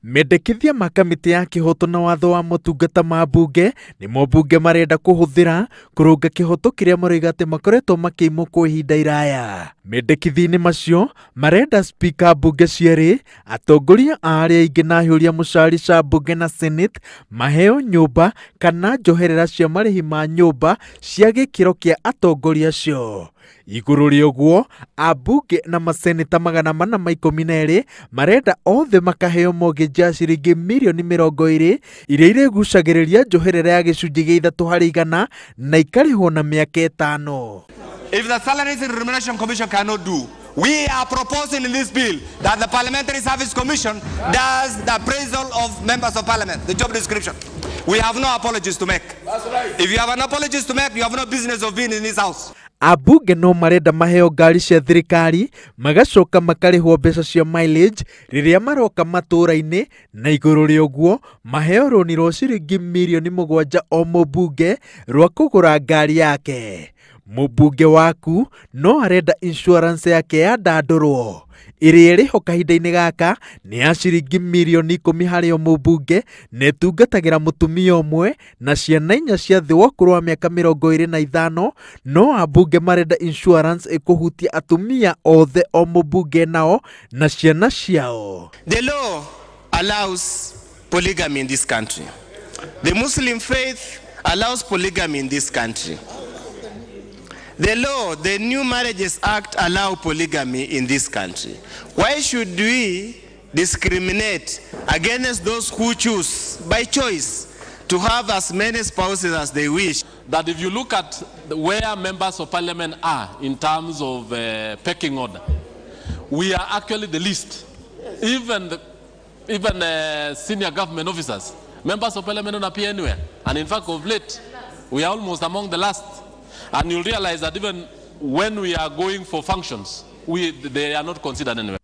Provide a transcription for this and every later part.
Mendekithia ma kamĩtĩ ya kĩhoto na watho wa motungata ma mbunge nĩmo mbunge marenda kũhũthĩra kũrũnga kĩhoto kĩrĩa maroiga atĩ makoretwo makĩimwo kwa ihinda iraya. Mendekithia-inĩ macio marenda spika mbunge cierĩ, atongoria a arĩa aingĩ na ahiũria mũcarica mbunge na senate maheo nyũmba kana njoherera cia marĩhi ma nyũmba cia gĩkĩro kĩa atongoria acio. Igũrũ rĩa ũguo, ambunge na maseneta 412 marenda othe makaheo mortgage ya ciringi mirioni 20 iria irĩgucagĩrĩria njoherera ya gĩcunjĩ gĩa 3% na ikarĩhwo na mĩaka 5. If the Salaries and Remuneration Commission cannot do, we are proposing in this bill that the Parliamentary Service Commission does the appraisal of members of parliament, the job description. We have no apologies to make. That's right. If you have an apologies to make, you have no business of being in this house. Ambunge no marenda maheo ngari cia thirikari magacoka makarĩhwo mbeca cia mileage rĩrĩa maroka matũũra-inĩ na igũrũ rĩa ũguo maheo rũni rwa ciringi mirioni 7 o mũmbunge rwa kũgũra ngari yake. Mũmbunge waku no arenda insurance yake yandandũrwo ĩrĩa ĩrĩho kahinda-inĩ gaka nĩ ya ciringi mirioni 10 harĩ o mũmbunge na ĩtungatagĩra mũtumia ũmwe na ciana 4 cia thĩ wa ũkũrũ wa mĩaka 25. No ambunge marenda insurance ĩkũhutia atumia othe o mũmbunge nao na ciana ciao. The law allows polygamy in this country. The Muslim faith allows polygamy in this country. The law, the New Marriages Act, allow polygamy in this country. Why should we discriminate against those who choose, by choice, to have as many spouses as they wish? That if you look at where members of parliament are in terms of pecking order, we are actually the least. Even senior government officers, members of parliament don't appear anywhere. And in fact, of late, we are almost among the last. And you'll realize that even when we are going for functions, they are not considered anyway.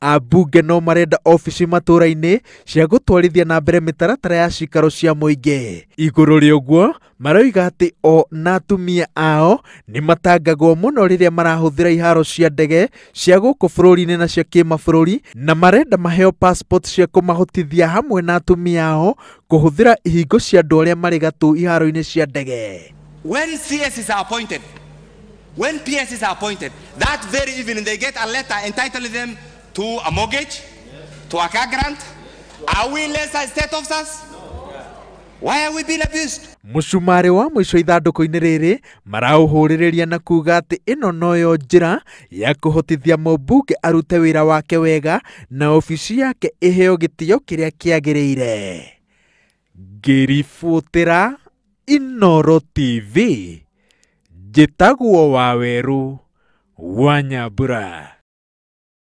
Ambunge no marenda ofici matũũra-inĩ cia gũtwarithia na mbere mĩtaratara ya cikaro cia mũingĩ. Igũrũ rĩa ũguo maroiga atĩ o na atumia ao nĩ matangagwo mũno rĩrĩa marahũthĩra iharo cia ndege cia gũkũ bũrũri-inĩ na cia kĩmabũrũri, na marenda maheo passport cia kũmahotithia hamwe na atumia ao kũhũthĩra ihingo cia andũ arĩa marĩ gatũ iharo-inĩ cia ndege. When CSs are appointed, when PSs are appointed, that very evening they get a letter entitling them to a mortgage, to a car grant. Are we lesser state officers? Why are we being abused? Mũcumarĩ wa mũico ithandũkũ-inĩ rĩrĩ maraũhũrĩrĩria na kuga atĩ ĩno noyo njĩra ya kũhotithia mũmbunge arute wĩra wake wega na obici yake ĩheo gĩtĩo kĩrĩa kĩagĩrĩire. Ngĩribũtĩra Inoro TV, njĩtagwo Wawerũ wa Nyambura.